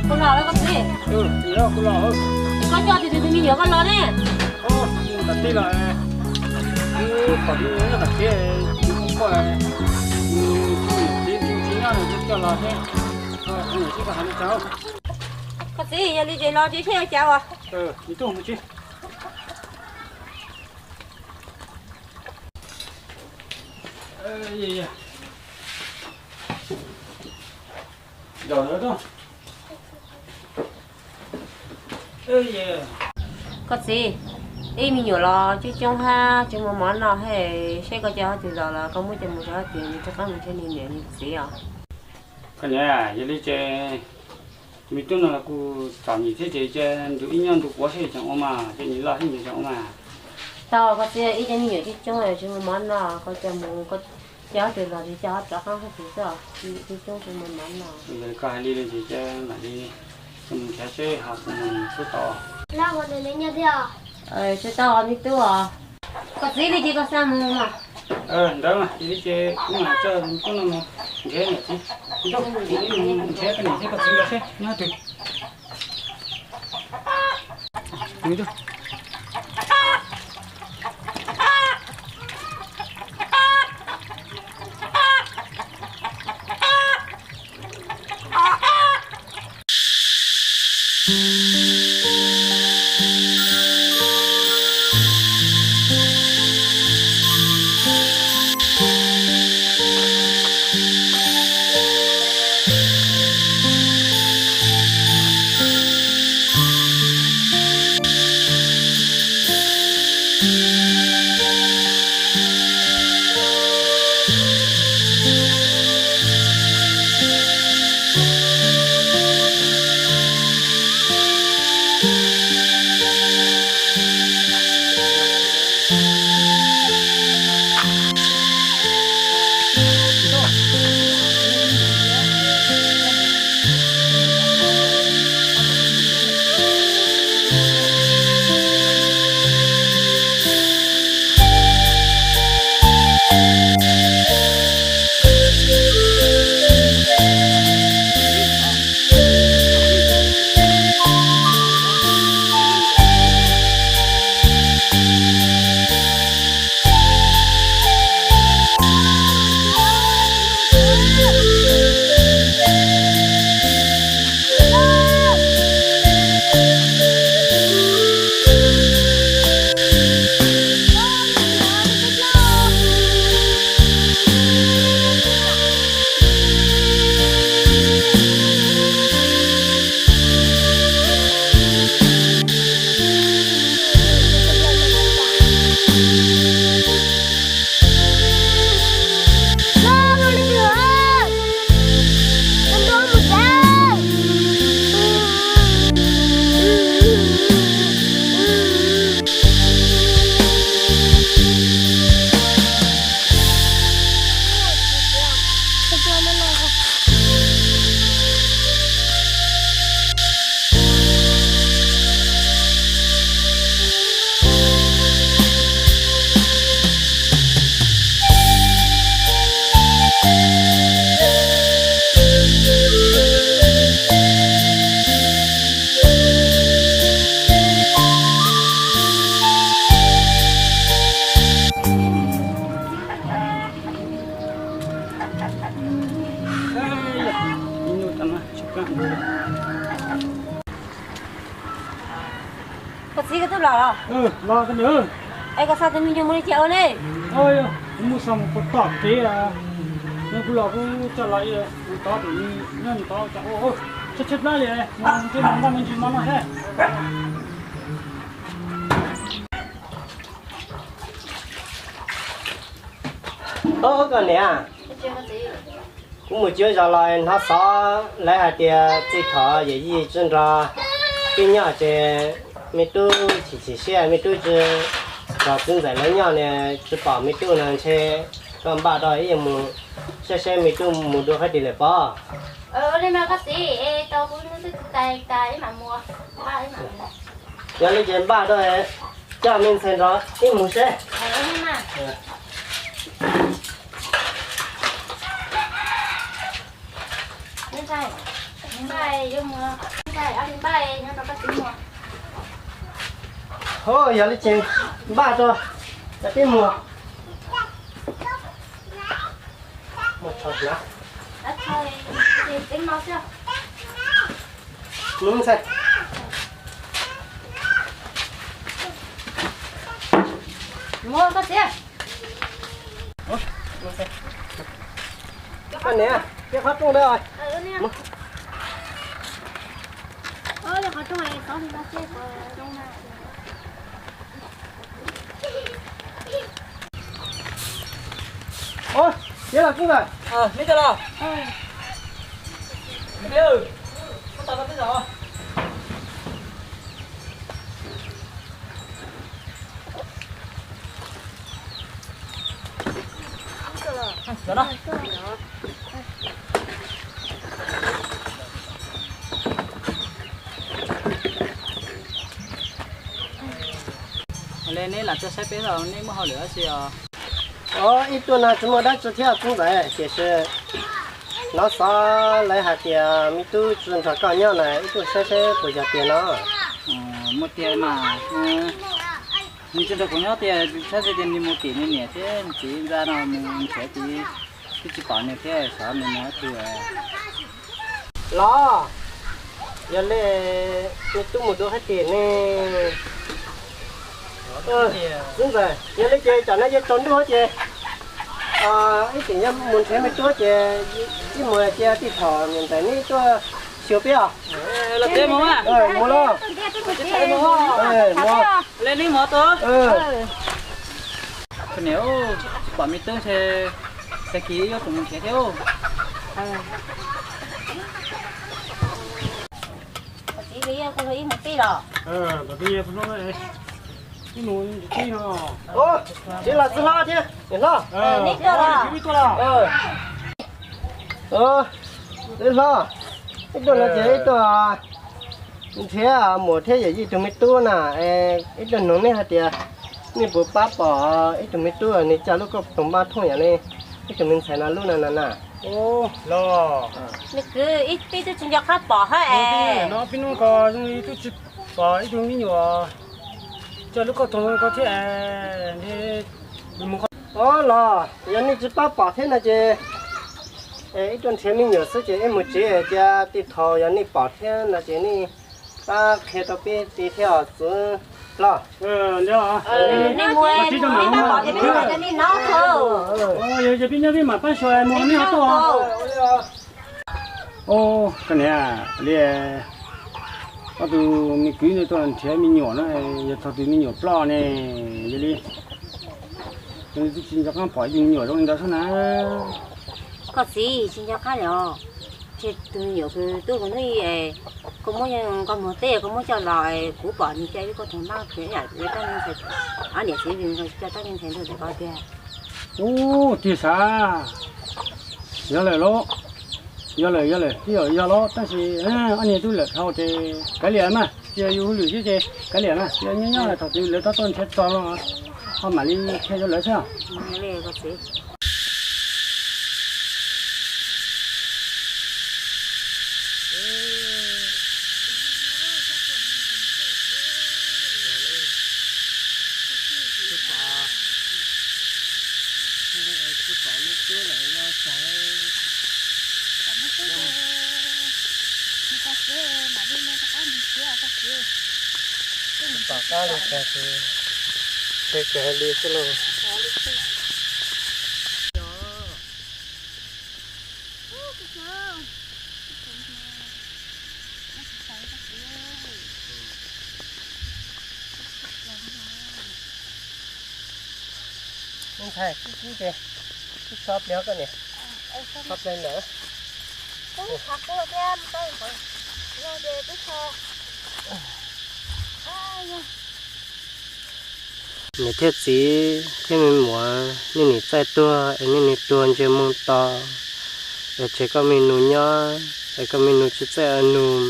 Koj los lawm koj txiv. Kuv los. Koj coj tus tus me nyuam koj los ne. Mus tom teb los, pom tus me nyuam nyob tom teb, tus koj, tus txiv tus txiv nyob no coj los seb, tus txiv koj hais li cas. Koj txiv, yog li ces los tsev seb ua cas os. Mus tuaj mus tsev. Koj txiv, ib me nyuam los coob coob hab tsis muaj mov noj, seb koj coj hab twg los los koj muab coj mus rau hab twg, nws rov qab mus nrhiav nws niam nws txiv os. Koj niam, yog li ces me tub no los kuj txom nyem thiab ces cia nws ib nyob nrug kuv seb tseem ua mas, cia nws loj thiab nws tseem ua mas. Tau koj txiv, ib cov me nyuam coob coob tsis muaj mov noj, koj coj mus, coj hab twg los tsis coj hab rov qab hab twg xwb, coob coob tsis muaj mov noj. Koj hais li ces cia mam li mus nrhiav seb ho puas mus tub tau. Tsis tau me tub os. Koj txiv li ces koj xa mus mas. Ntawd mas li ces kuv mam coj me tub no mus nrhiav niam txiv. Nrhiav koj niam thiab koj txiv los seb nyob twg. Koj txiv, koj twb los los? Los koj niam. Es koj xa tus me nyuam mus li cas ua ne? Kuv mus xa mus puas tom kev, nws kuv los kuv coj los mus tod, nyob mus tod cas ua tshab tshab plab li, mus ntsib mus npaj me ntsis mov noj thiab. Ob, koj niam, kuv mus cuab zos los hnov xov lawv hais tias txij thaum yawm yij tsi nrog peb nyob ces me tub chim chim siab, me tub tsi nrog txiv ntxawm lawv nyob ne, tsi pom me tub no ntshe koj npaj rau ib mus saib seb me tub mus dua qhov twg lawm pob. Yog li ces npaj rau coj me ntxhais nrog ib mus seb. Npaj, yuav mus, npaj, ob li npaj nyob rau koj txiv muag. Ho, yog li ces npaj rau, rau tib muag. Mus txog na. Mus ntxhais. Mus koj txiv. Koj niam, cia qhov rooj ntawd. Ov, Tiav los Txoob Ntxawm. Neb cov los. Tiav, koj tos koj tib zaug. Neb lam tuaj saib peb, neb muaj hauj lwm dab tsi os? Ov, ib tuaj no tsis muaj dab tsi thiab Txoob Ntxawm, tiam sis hnov xov lawv hais tias me tub tsis nrog koj nyob na, ib tuaj saib saib puas yog tiag no. Muaj tiag mas, nws tsis nrog kuv nyob tiag, saib xyov tias nws mus tim nws niam thiab nws txiv ntxa no mus nrhiav tid, twb tsis pom nws thiab, xyov nws mus qhov twg. Los, yog li me tub mus dua hais tias ne, Txoob Ntxawm, yog li ces tsam no yuav tsaus ntuj ces ib txwm yog mus nrhiav me tub ces ib mus cia tej thaum niam ntxawm neb tuaj xyuas peb os. Mus los. Mus. Tsis pom me tub, tag kis yuav tsum mus nrhiav thiab. Txiv los, txiv los txiv hlob thiab niam hlob. Txiv hlob, ib tuaj no ces ib tuaj nrhiav muam thiab yawm yij tus me tub na, ib tuaj noog nej hais tias nej puas pab pom ib tug me tub nws coj lub kauj toog npab thooj yam li ib tug me ntxhais no lub no na. Los, nws kwv ib peb tub tsis nco qab pom hab es no peb hnub ko zoo li twb tsis pom ib tug me nyuam coj lub kauj toog ko thiab. Ov los, yog nej tsis pab pom thiab no ces ib tuaj nrhiav me nyuam xwb ces ib mus tsev, cia tej thaum yog nej pom thiab no ces nej pab qhia rau peb txiv thiab os Txoob hlob. Yog peb nyob peb mam pab xyuas mus nej ho tuaj. Ov, koj niam, li ob tug me kwv tuaj nrhiav me nyuam no, yog thaum twg me nyuam ploj ne, yog li twb tsis nco qab pom ib tug me nyuam zoo li ntawd xwb na. Koj txiv, tsis nco qab li os. Tseg tus me nyuam kws tub kuv hnub i, koj muab, koj muag teb koj muab coj los, kuv pom nws coj ib lub kauj toog npab, yam li ob niam txiv coj tab niag ntxhais nrog ntawm ko tiag. Ub, tiag sav. Yog lawm los, yog lawm, yog lawm, twb yog yog los tab sis ob niag twb lawm dhau ces kav liam mas, cia yus hauj lwm xwb ces kav liam mas, cia nyob nyob thaum twg lawv rov tuaj nrhiav txog no ho mam li qhia rau lawv xwb. Tom qab li cas ces, ces kawg li xwb lauj. Ntxhais kub kub ces, kub so pliag koj niam, so pliag ntawd. Niam thiab txiv thiab me muam, nej nim txawj tuag es nej nim tuag ntsej muag to, es tseg koj me nus nyob, es koj me nus tsis txawj ua nus,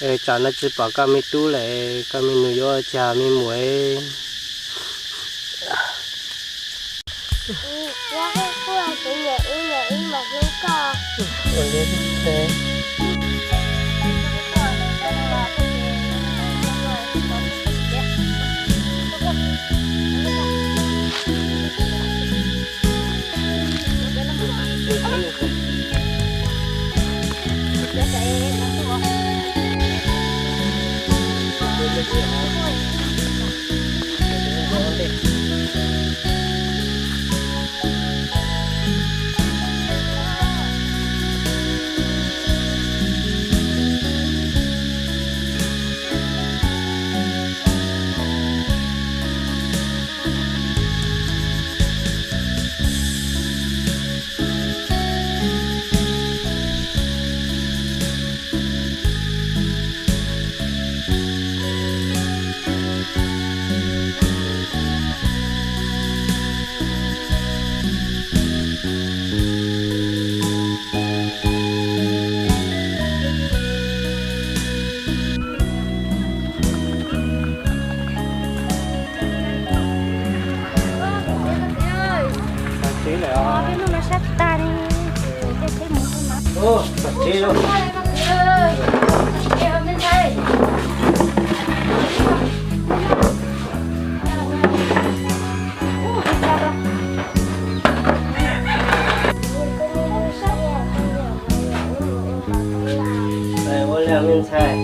es tsam no tsis pom koj me tub lawm, koj me nus yuav ua cas me muam? Ua li, Tsis lawm os. Ub, tsis lawm. Ua li me ntxhais. Ua li me ntxhais.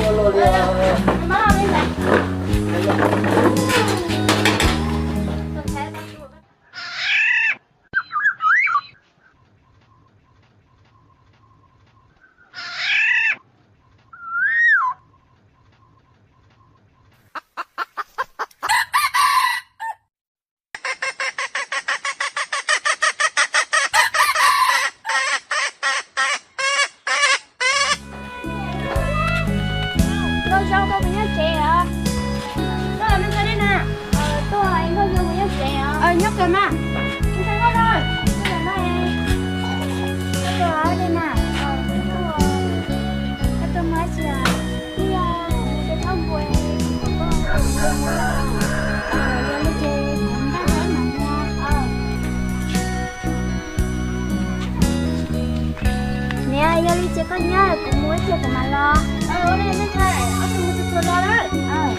Ua luaj li os. Nkauj Zoo, koj mus nyob tsev os? Koj me ntxhais li na? Tuaj, Nkauj Zoo mus nyob tsev os? Nyob kawg mas. Me ntxhais Nkauj Zoo, koj tuaj li na? Koj tuaj muaj dab tsi os? Ib yog kuv tes taub npua, kuv kom koj mus ua, yog li ces kuv npaj tau ib mam mus. Niam, yog li ces koj nyob, kuv mus ib pliag kuv mam los. Ua li me ntxhais, ob tug mus txuag txuag los lawm.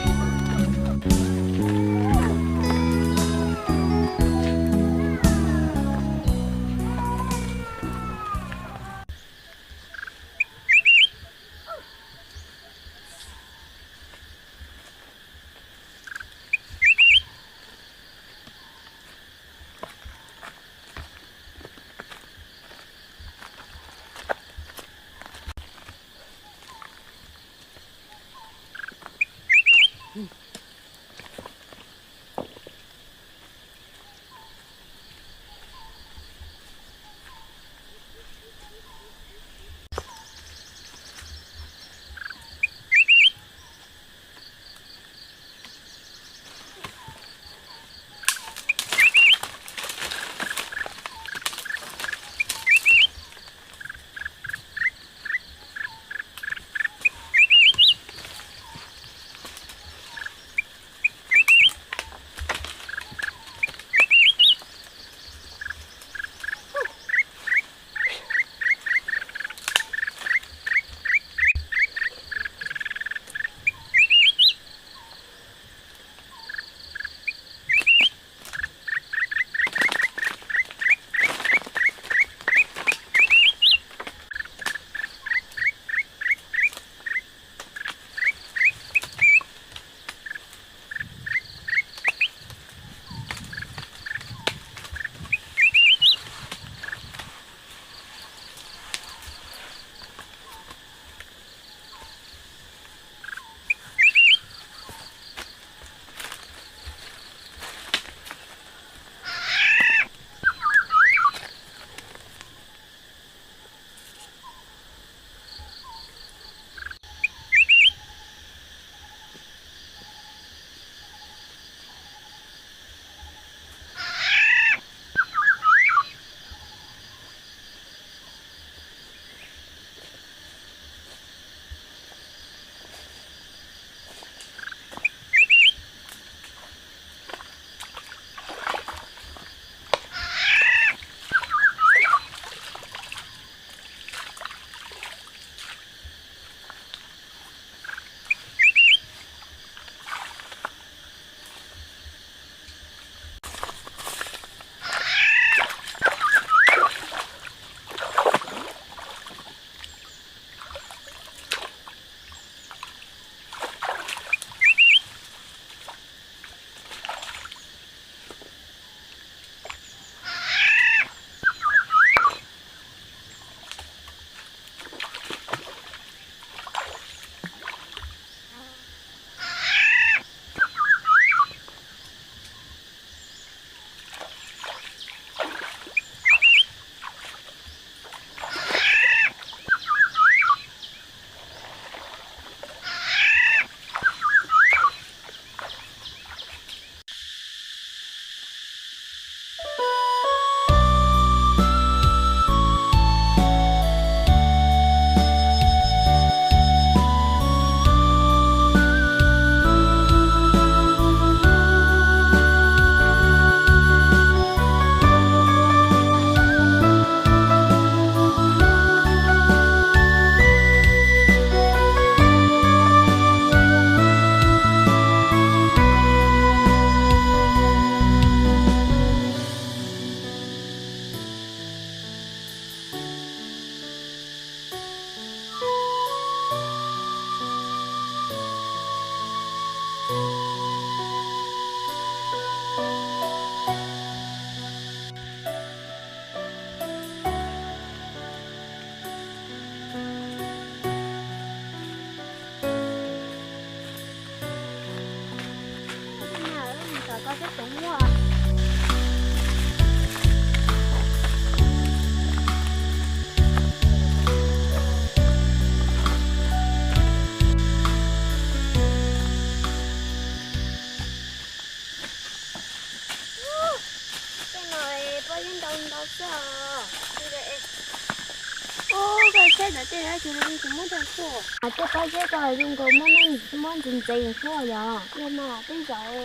Tej zaum tej zaum ces nws tsis muab rau xwb. Tej pob zeb ko zoo nkaus muab neeg muab ntxeev ntxeev xwb yog. Yog mas tej zaum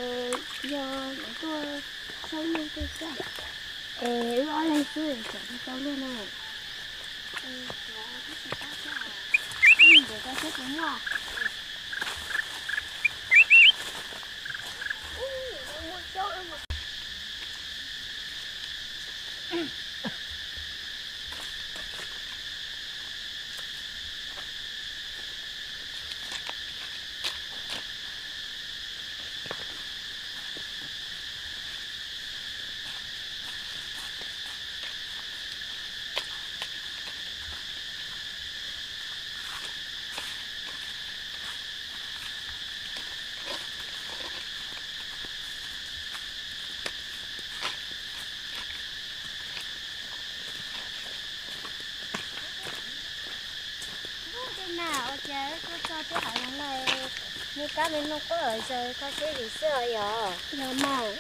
yog lawv tuaj sau luag tuaj xwb. Es wb ob leeg xwb tseem tsis tau luag na. Ntawm ko seb puas muaj. Tej nas ua cas tuaj txog tej hav zoov no, me kab me noog quaj zawg kho siab zim xwb os yog. Yog mas.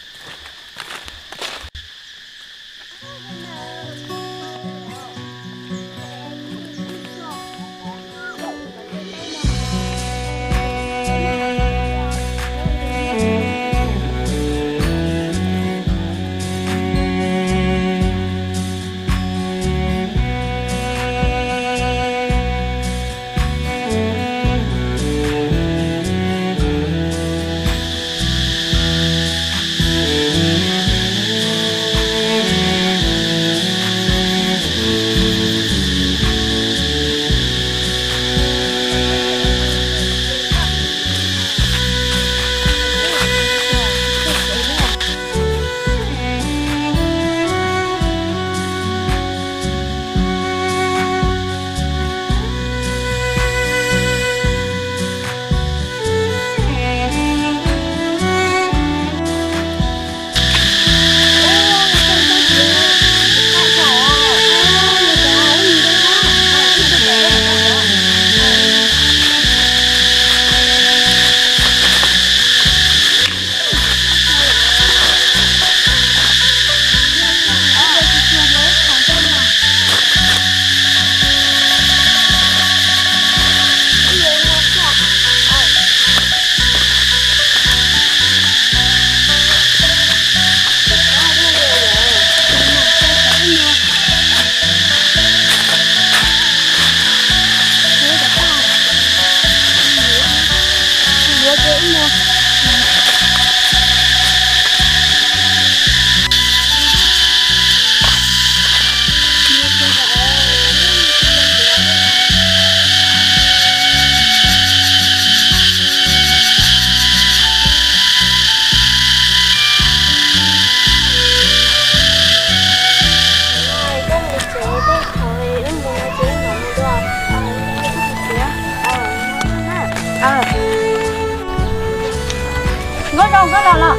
Nkauj zoo, nkauj los los.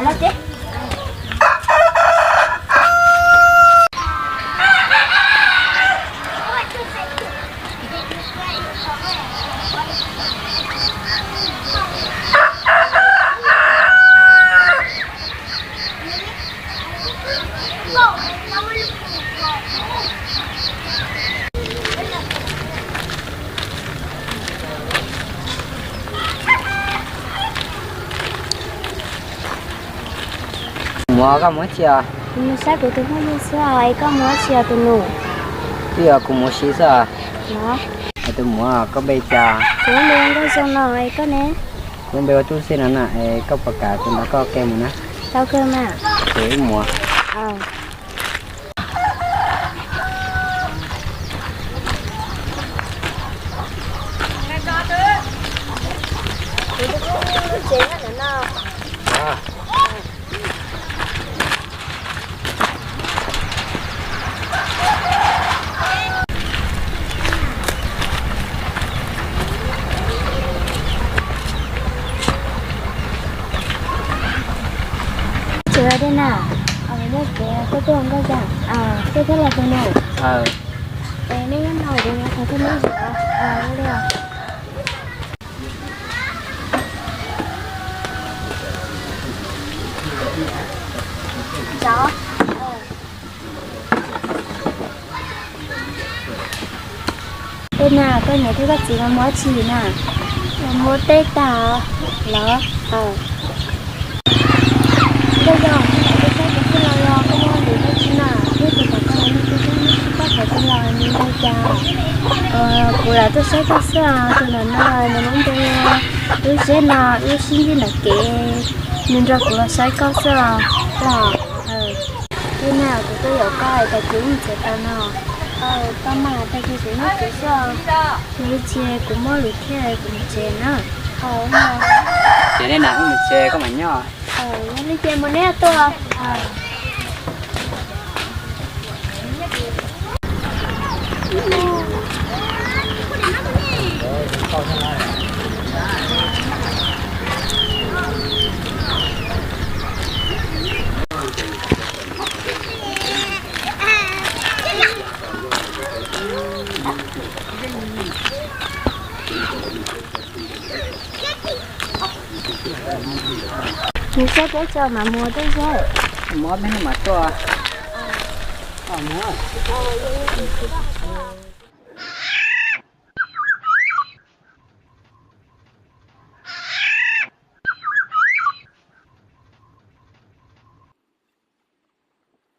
Los ces. Muam, koj mus tsi os? Kuv mus saib kuv tus phooj ywg xwb os, es koj mus tsi os tus nus? Twb yog kuv mus si xwb os. Tus muam, koj npe cas? Kuv npe Nkauj Zoo no, es koj ne? Kuv npe ua Tub Xej no na, es koj puas kam kuv nrog koj ke mus na? Tau kawg mas. Ces wb mus. Tsev dej na, nej tsev tuaj tuaj nkauj zoo, tuaj thiab los tus nus. Es nej nyob no kuv yuav thov thiab neb zim li. Zov. Tej na, koj niam thiab koj txiv mas mus dab tsi na? Mus teb tag los. Koj yog, koj saib kuv xwb los los koj muaj lus dab tsi na? Twb tias kom koj los nrog kuv saib nws sib pab qhov twg los nws ntau cas. Kuv lam tuaj saib koj xwb os, tus ntawm no nws lub npe, lub zeb no wb sib ntsib ntawm kev, nws nrog kuv los saib koj xwb os. Los, tej na, kuv tuaj yaum koj, tag kis wb mus tsev tau no. Tau mas, tag kis kuv nyob tsev xwb os. Yog li ces kuv muaj lus thiab kuv mus tsev na. Ces nej na, wb mus tsev koj mam nyob. Yog li ces mus neb tuaj. Nws saib peb tso mas mus tej zeb. Mus ob peb hnub mam tuaj. Mus.